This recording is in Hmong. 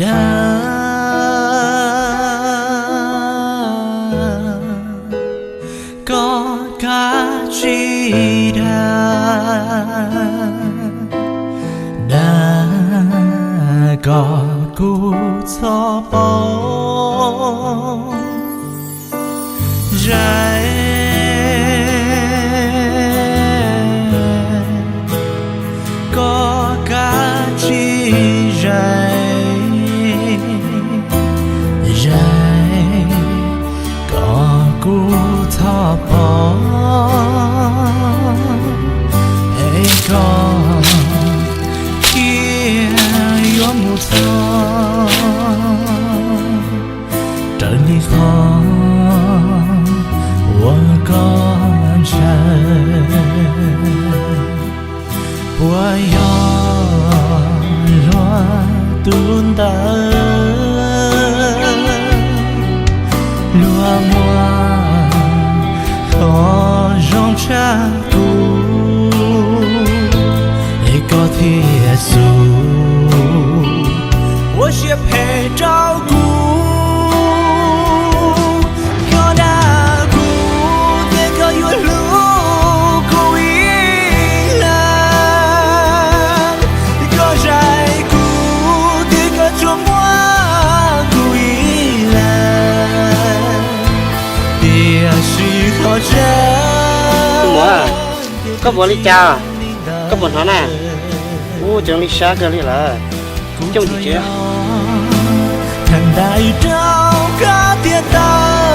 Dag, koj kav tsij dag, dag kom kuv txhob poob zais, koj kav tsij zais, zais kom kuv txhob poob, es koj thiaj yuav mus txog raws li qhov uas koj ntshaw. Puas yog luag tus ntawd, luag muab qhov zoo tshaj kuv, es koj thiaj xub ua siab phem rau kuv. Koj dag kuv tias koj yuav hlub kuv ib leeg, koj zais kuv tias koj tsuas muaj kuv ib leeg, tiam sis qhov tseeb, koj ua li cas? Koj puas hnov na? Ub, ceev li sab kawg li lawm. Coj mus tim tsev. Thaum ntawd rau koj tiag tau